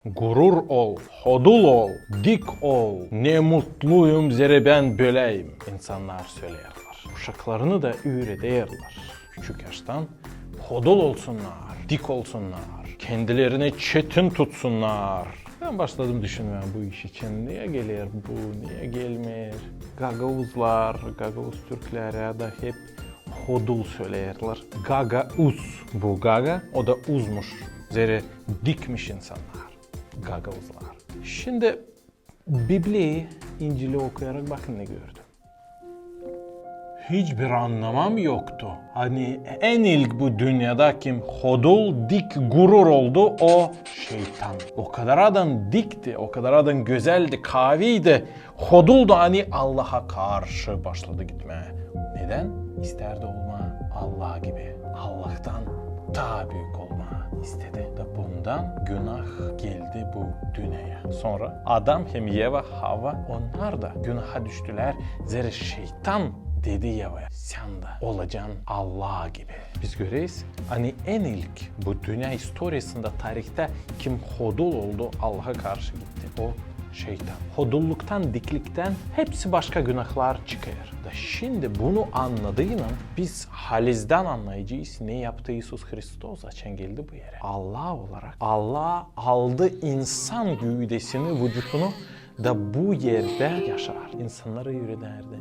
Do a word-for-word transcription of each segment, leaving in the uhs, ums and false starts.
Gurur ol, hodul ol, dik ol, ne mutluyum, zerä bän böläyim, insannar söleerlär. Uşaklarını da üürederlär küçük yaştan, hodul olsunnar, dik olsunnar, kendilerini çetin tutsunnar. Bän başladım düşünmää bu iş için. Niye geler bu, niye gelmeer? Gagauzlar, gagauz türklär ya da hep hodul söleerlär. Gagauz. Bu gaga, o da uzmuş. Zerä dikmiş insannar. Gagauzlar. Şindi Bibliyayı, İncili okuyarak bakın ne gördüm. Hiçbir annamam yoktu. Ani en ilk bu dünnedä kim hodul, dik, gurur oldu, o şeytan. O kadar adan dikti, o kadar adan gözäldi, kaaviydi, hoduldu, ani Allaha karşı başladı gitmää. Nedän? İstärdi olmaa Allah gibi. Allahtan taa büük olmaa istedi. Da bundan günah geldi bu dünneyä. Sora Adam hem Eva, Havva, onnar da günaha düştülär. Zerä şeytan dedi Evaya: "Sän dä olacan Allah gibi." Biz göreriz, ani en ilk bu dünnä istoriyasında, tarihta kim hodul oldu, Allaha karşı gitti, o şeytan. Hodulluktan, dikliktän hepsi başka günahlar çıkêr. Da şindi bunu annadıynan biz halizdän annayacez, ne yaptı İisus Hristos, açan geldi bu erä. Allah olarak, Allah aldı insan güüdesini, vucutunu da bu erdä yaşar. İnsannarı üüredärdi,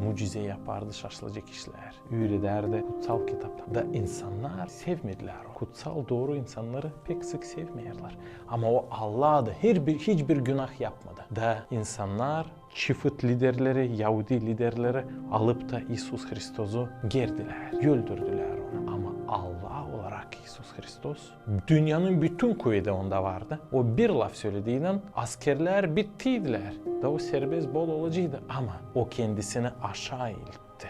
mucize yapardı, şaşılacek işlär. Üüredärdi kutsal kitaptan. Da insannar sevmedilär onu. Kutsal, dooru insannarı pek sık sevmeerlär. Ama o Allah'tı, hiçbir, hiçbir günah yapmadı. Da insannar, çifit liderleri, Yahudi liderleri alıp da İisus Hristosu gerdilär, öldürdülär onu. Ama Allah olarak İisus Hristos, dünnenin bütün kuvedi onda vardı. O bir laf sölediynan askerlär bittiydilär. Da o serbest bol olaceydı, ama o kendisini aşaa itti.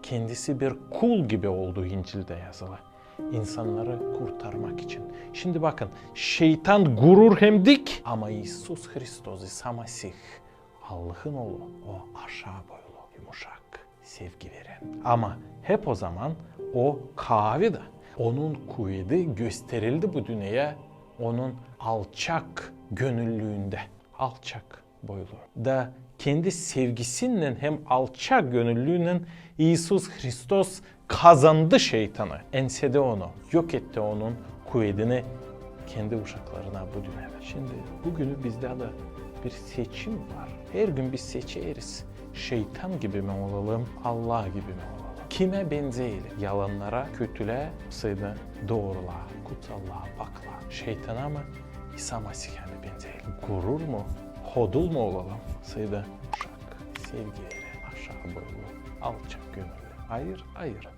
Kendisi bir kul gibi oldu, İncildä yazılı. İnsannarı kurtarmak için. Şindi bakın, şeytan gurur hem dik, ama İisus Hristos, İsa Masih, Allahın Oolu, o aşaa boylu, yumuşak, sevgi verän. Ama hep o zaman o kaavi da, onun kuvedi gösterildi bu dünneyä onun alçak gönüllüündä. Alçak boylu. Da kendi sevgisinnän hem alçak gönüllüünnän İisus Hristos kazandı şeytanı, ensedi onu, yok etti onun kuvedini kendi uşaklarına bu dünnedä. Şindi bugünü bizdä dä bir seçim var. Hergün biz seçeriz, şeytan gibi mi olalım, Allah gibi mi olalım. Kimä benzeyelim? Yalannara, kötülää, sıydı doorulaa, kutsallıa, paklıa? Şeytana mı, İsa Masihä mi benzeyelim? Gurur mu, hodul mu olalım, sıydı yumuşak, sevgi verän, aşaa boylu, alçak gönüllü? Ayır, ayır.